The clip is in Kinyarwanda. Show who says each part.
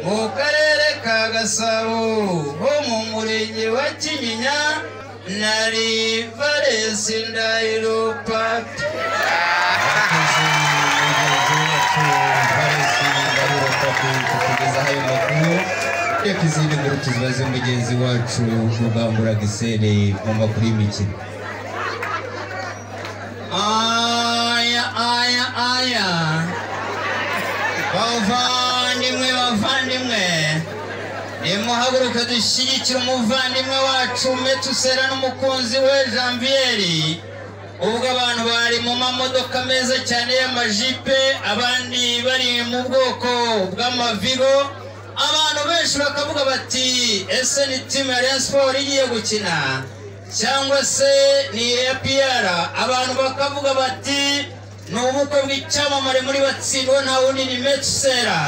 Speaker 1: Mu karere ka Gasabo ho mu murenge wa Kinyinya, nari Valens Ndahiro Papi.
Speaker 2: Kutugezaho ayo makuru, reka izindi nkuru tuzibaze mugenzi wacu Rugangura Gisele mu makuru y'imikino.
Speaker 1: Aya aya aya, bavandimwe bavandimwe, nimuhaguruke dushyigikire umuvandimwe wacu Metusera n'umukunzi we Janvier. Ubwo abantu bari mu mamodoka meza cyane y'amajipe, abandi bari mu bwoko bw'amavigo, abantu benshi bakavuga bati ese ni timu ya Rayon Sports igiye gukina cyangwa se ni APR? Abantu bakavuga bati ni ubukwe bw'icyamamare muri batsindwa, nta wundi ni Metusera.